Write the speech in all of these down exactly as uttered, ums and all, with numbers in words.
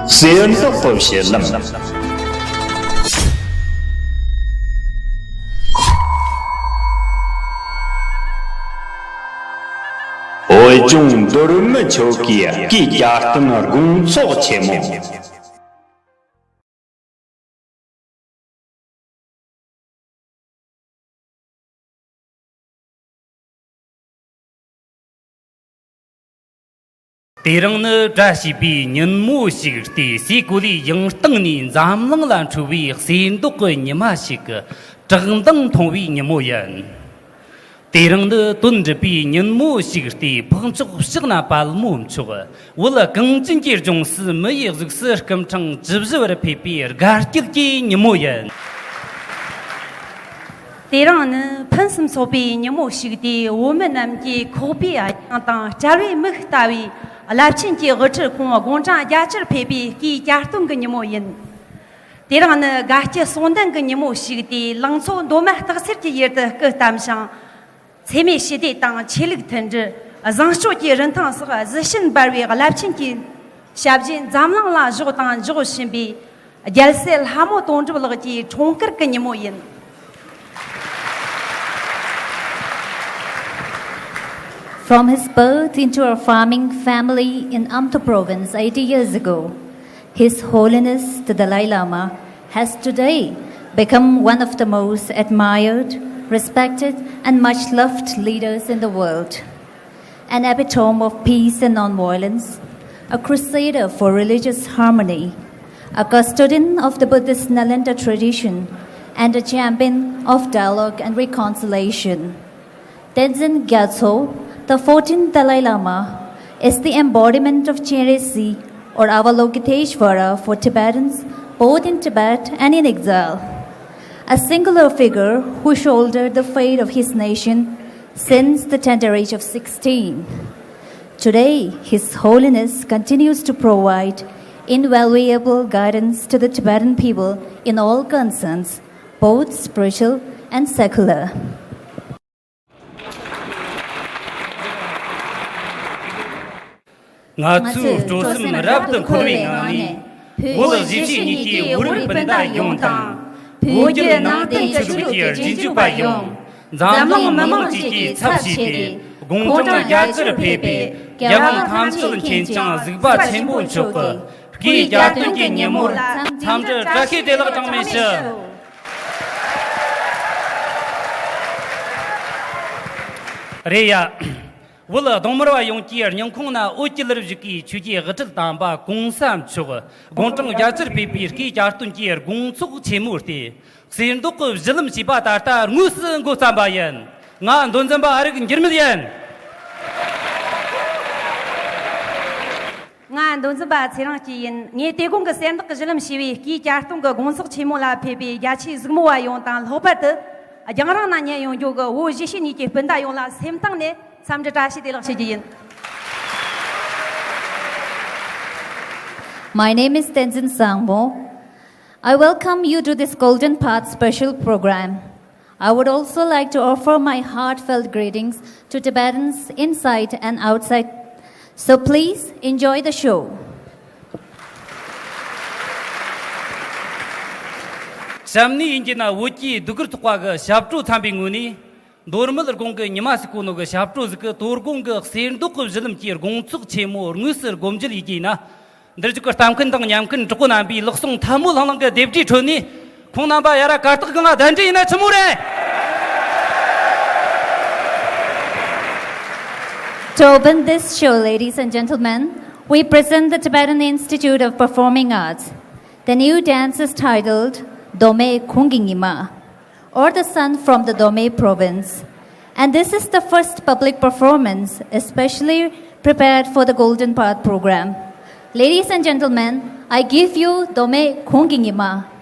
གསེར་མདོག་གི་བཞུད་ལམ། བོད་ལྗོངས་མདོ་སྨད་ཆོལ་ཁའི་སྐུའི་གྱ་སྟོན་དགོང་ཚོགས་ཆེན་མོ། དེ་རིང་ནི་བཀྲ་ཤིས་པའི་ཉིན་མོ་ཞིག་སྟེ། སའི་གོ་ལའི་ཡང་སྟེང་ནས་འཛམ་གླིང་ལ་འཕྲོ་བའི་གསེར་མདོག་གི་ཉི་མ་ཞིག་གི་བཀྲག་མདངས་མཐོང་བའི་ཉིན་མོ་ཡིན། དེ་རིང་ནི་དོན་འགྲུབ་པའི་ཉིན་མོ་ཞིག་སྟེ། འཕགས་མཆོག་ཕྱག་ན་པདྨོ་མཆོག་བོད་གངས་ཅན་གྱི་ལྗོངས་སུ་མི་ཡི་གཟུགས་སུ་སྐུ་ཕྲེང་བཅུ་བཞི་བར་ཕེབས་པའི་དགའ་སྐྱིད་ཀྱི་ཉིན་མོ་ཡིན། དེ་རིང་ནི་ཕུན་སུམ་ཚོགས་པའི་ཉིན་མོ་ཞིག་སྟེ། བོད་མི་རྣམས་ཀྱི་ཁོག་པའི་གཡང་དང་བསྐྱལ་བའི་མིག་ལྟ་བུའི་རླབས་ཆེན་གྱི་དབུ་ཁྲིད་ཁོང་དགུང་གྲངས་བརྒྱད་ཅུར་ཕེབས་པའི་སྐུའི་གྱ་སྟོན་གྱི་ཉིན་མོ་ཡིན། དེ་རིང་ནི་དགའ་སྐྱིད་གསོལ་འདེབས་ཀྱི་ཉིན་མོ་ཞིག་སྟེ། ལང་ཚོ་མདོ་སྨད་སྟག་འཚེར་གྱི་ཡུལ་དུ་སྐུ་བལྟམས་ཤིང་། འཚེ་མེད་ཞི་བདེ་དང་ཆོས་ལུགས་མཐུན་སྒྲིལ། བཟང་སྤྱོད་ཀྱི་རིན་ཐང་སོགས་གཟི་བྱིན་འབར་བའི་རླབས་ཆེན་གྱི་ཞབས་རྗེས་འཛམ་གླིང་ལ་བཞུགས་དང་འཇོག་བཞིན་པའི་རྒྱལ་སྲས་ལྷ་མོ་དོན་གྲུབ་ལགས་ཀྱི་འཁྲུངས་སྐར་གྱི་ཉིན་མོ་ཡིན། From his birth into a farming family in Amdo province eighty years ago, His Holiness the Dalai Lama has today become one of the most admired, respected, and much loved leaders in the world. An epitome of peace and non-violence, a crusader for religious harmony, a custodian of the Buddhist Nalanda tradition, and a champion of dialogue and reconciliation. Tenzin Gyatso, the fourteenth Dalai Lama, is the embodiment of Chenrezig, or Avalokiteshvara for Tibetans, both in Tibet and in exile. A singular figure who shouldered the fate of his nation since the tender age of sixteen. Today, His Holiness continues to provide invaluable guidance to the Tibetan people in all concerns, both spiritual and secular. ང་ཚོས་སྤྲོ་སེམས་རབ་ཏུ་འཁོལ་བའི་ངང་ནས། བོད་གཞིས་བྱེས་གཉིས་ཀྱི་བོད་རིགས་སྤུན་ཟླ་ཡོངས་དང་། བོད་བརྒྱུད་ནང་བསྟན་ཆོས་ལུགས་ཀྱི་རྗེས་འཇུག་པ་ཡོངས། འཛམ་གླིང་མི་མང་བཅས་ཀྱི་ཚབ་བྱས་ཏེ། དགུང་གྲངས་བརྒྱད་ཅུར་ཕེབས་པའི་རྒྱལ་དབང་ཐམས་ཅད་མཁྱེན་ཅིང་གཟིགས་པ་ཆེན་པོ་མཆོག་གི་སྐུའི་གྱ་སྟོན་གྱི་ཉིན་མོར་འཚམས་འདྲི་བཀྲ་ཤིས་བདེ་ལེགས་གྲངས་མེད་ཞུ། རེད་ཡ། བོད་གདོང་དམར་བ་ཡོངས་ཀྱི་སྙིང་ཁོང་ན་འོད་ཀྱི་ལར་བཞུགས་ཀྱི་ཆོས་ཀྱི་དབུ་ཁྲིད་དམ་པ་གོང་ས་མཆོག་དགུང་གྲངས་བརྒྱད་ཅུར་ཕེབས་པའི་སྐུའི་གྱ་སྟོན་གྱི་དགོང་ཚོགས་ཆེན་མོ་སྟེ། གསེར་མདོག་གི་བཞུད་ལམ་ཞེས་པ་ད་ལྟ་དངོས་སུ་འགོ་བརྩམས་པ་ཡིན། ང་མདོ་འཛིན་པ་ཨ་རིག་འགྱུར་མེད་ཡིན། ང་མདོ་འཛིན་པ་ཚེ་རིང་སྐྱིད་ཡིན། ངས་དེ་དགོང་གི་གསེར་མདོག་གི་བཞུད་ལམ་ཞེས་པའི་སྐུའི་གྱ་སྟོན་གྱི་དགོང་ཚོགས་ཆེན་མོ་ལ་ཕེབས་པའི་རྒྱ་ཆེའི་གཟིགས་མོ་བ་ཡོངས་དང་། ལྷག་པར་དུ་རྒྱང་རིང་ན་ཉན་ཡོང་རྒྱུ་གི་བོད་གཞིས་བྱེས་གཉིས་ཀྱི་སྤུན་ཟླ་ཡོངས་ལ་སེམས་གཏིང་ནས་འཚམས་འདྲི་བཀྲ་ཤིས་བདེ་ལེགས་ཞུ་རྒྱུ་ཡིན། My name is Tenzin Sangmo. I welcome you to this Golden Path special program. I would also like to offer my heartfelt greetings to Tibetans inside and outside. So please enjoy the show. བྱམས་ནི་ཡིན་གྱི་ན་བོད་ཀྱི་སྡུག་གུར་ཐོག་པ་གི་ཞབས་བྲོ་འཚམ་པའི་ངོས་ནས། མདོ་སྨད་དགོན་གྱི་ཉི་མ་ཟིག་གོ་ནོ་གི་ཞབས་བྲོ་ཟིག་གི་དོ་དགོང་གི་གསེར་མདོག་གི་བཞུད་ལམ་གྱི་དགོང་ཚོགས་ཆེན་མོ་དངོས་སུ་སྒོ་འབྱེད་ཡེད་ཀྱི་ཡིན་ན། འདིར་བཞུགས་ཀྱི་ལྟ་མཁན་དང་ཉན་མཁན་གྲོགས་པོ་རྣམ་པས་ལག་ཟུང་ཐལ་མོ་ལྷང་ལྷང་གི་རྡེབ་སྒྲའི་ཁྲོད་ནས། ཁོང་རྣམ་པ་ཡ་ར་གར་སྟེགས་སྒང་ང་གདན་འདྲེན་ཡིན་ན་ཆི་མོ་རེད། To open this show, ladies and gentlemen, we present the Tibetan Institute of Performing Arts. The new dance is titled Dome Khungi Ngima, or the Sun from the Dome province. And this is the first public performance especially prepared for the Golden Path program. Ladies and gentlemen, I give you Dome Khungi Ngima.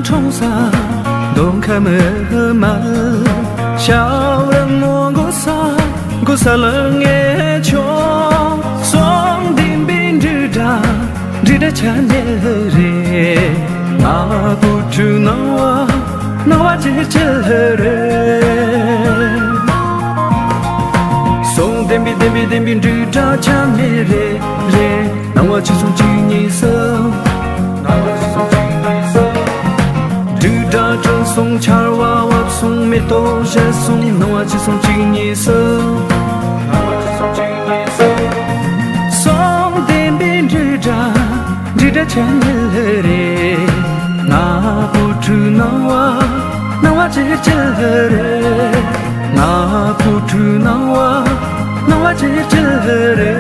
འཁྲུངས་ས་མདོ་ཁམས་མ། ཤ་བ་མོ་གོ་ས་གོ་ས་ལ་ངེ་ཆོ། སོང་ལྡན་པའི་འབྲུག་སྒྲ་འབྲུག་སྒྲ་ཆ་མེད་རེད། ང་བུ་ཕྲུག་སྣང་བ་སྣང་བ་ཅིག་ཅིག་རེད། སོང་ལྡན་པའི་ལྡན་པའི་ལྡན་པའི་འབྲུག་སྒྲ་ཆ་མེད་རེད་རེད། སྣང་བ་ཅིག་སོང་གཅིག་གཉིས་གསུམ། སྣང་བ་ཅིག་སོང་གཅིག་གཉིས་གསུམ། འབྲུག་སྒྲ་གྲོལ་སོང་ཆར་བ་བབས་སོང་མེ་ཏོག་བཞད་སོང་། སྣང་བ་ཅིག་སོང་གཅིག་གཉིས་གསུམ། སྣང་བ་ཅིག་སོང་གཅིག་གཉིས་གསུམ། སོང་ལྡན་པའི་འབྲུག་སྒྲ་འབྲུག་སྒྲ་ཆ་མེད་རེད། ང་བུ་ཕྲུག་སྣང་བ་སྣང་བ་ཅིག་ཅིག་རེད། ང་བུ་ཕྲུག་སྣང་བ་སྣང་བ་ཅིག་ཅིག་རེད།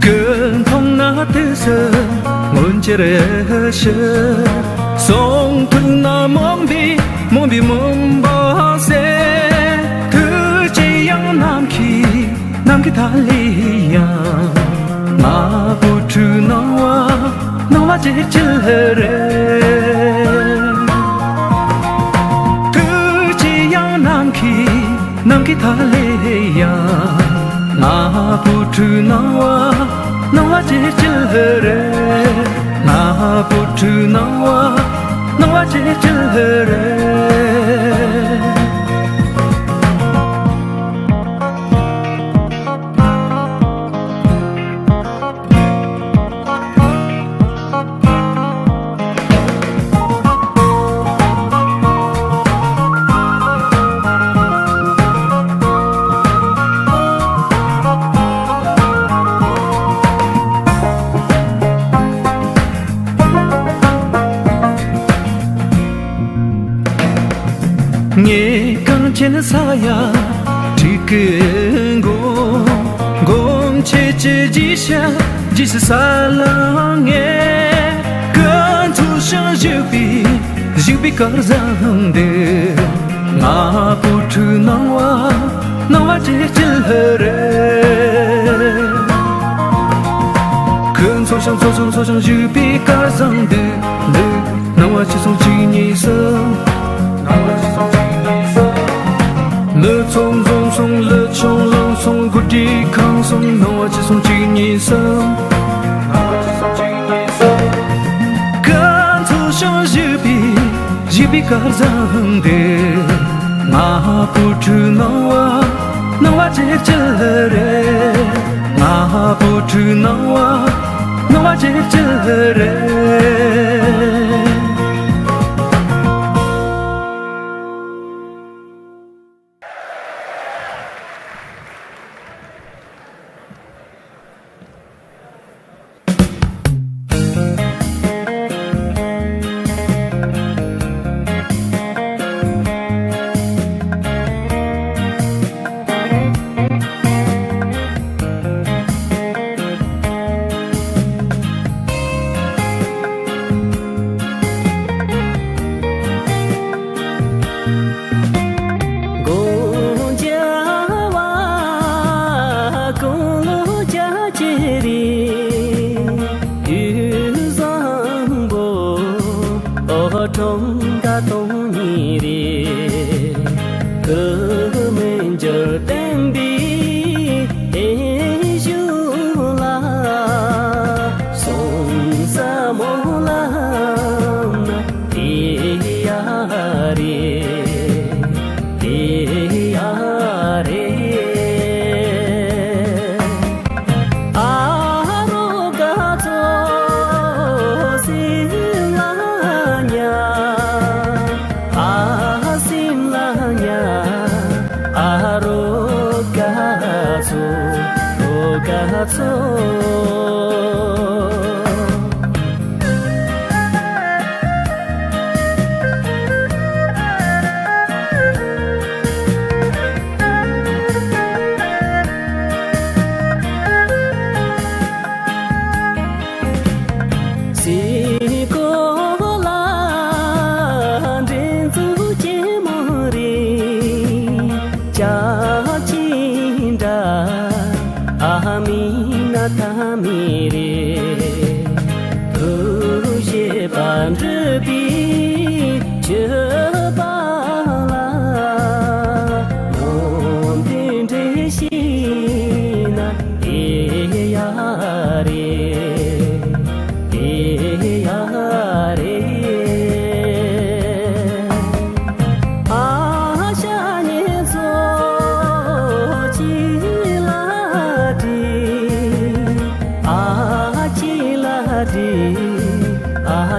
ཀུན་མཐོང་ན་དུས་སུ་མངོན་གྱུར་ཞིག་གསུང་ཐུག་ན་མོན་པའི་མོན་པའི་མུན་པ་སེལ། ཐུགས་ཀྱི་ཡང་ནམ་མཁའི་ནམ་མཁའི་མཐའ་ལས་ཡང་ང་བུ་ཕྲུག་སྣང་བ་སྣང་བ་ཅིག་ཅིག་རེད། ཐུགས་ཀྱི་ཡང་ནམ་མཁའི་ནམ་མཁའི་མཐའ་ལས་ཡང་ང་བུ་ཕྲུག་སྣང་བ་སྣང་བ་ཅིག་ཅིག་རེད། ང་བུ་ཕྲུག་སྣང་བ་སྣང་བ་ཅིག་ཅིག་རེད། ངས་གངས་ཅན་ས་ཡ་དྲུག་གི་མགོ། སྒོམ་ཆེ་ཆེ་རྗེས་ཤ་རྗེས་ཤ་ས་ལ་ངས། ཀུན་འཚོ་ཞིང་བཞུགས་པའི་བཞུགས་པའི་སྐལ་བཟང་འདི། ང་བུ་ཕྲུག་སྣང་བ་སྣང་བ་ཅིག་ཅིག་རེད། ཀུན་འཚོ་ཞིང་འཚོ་ཞིང་འཚོ་ཞིང་བཞུགས་པའི་སྐལ་བཟང་འདི། འདི་སྣང་བ་ཅིག་སོང་གཅིག་གཉིས་གསུམ། སྣང་བ་ཅིག་སོང་གཅིག་གཉིས་གསུམ། ལུད་ཚོང་འཛོམས་སོང་ལུད་ཆུང་ལངས་སོང་སྒོ་སྒྲིག་ཁང་སོང་། སྣང་བ་ཅིག་སོང་གཅིག་གཉིས་གསུམ། སྣང་བ་ཅིག་སོང་གཅིག་གཉིས་གསུམ། ཀུན་འཚོ་ཞིང་བཞུགས་པའི་བཞུགས་པའི་སྐལ་བཟང་འདི། ང་བུ་ཕྲུག་སྣང་བ་སྣང་བ་ཅིག་ཅིག་རེད། ང་བུ་ཕྲུག་སྣང་བ་སྣང་བ་ཅིག་ཅིག་རེད།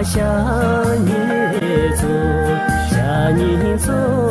ཤ་ཉེ་ཚོ། ཤ་ཉེ་ཚོ།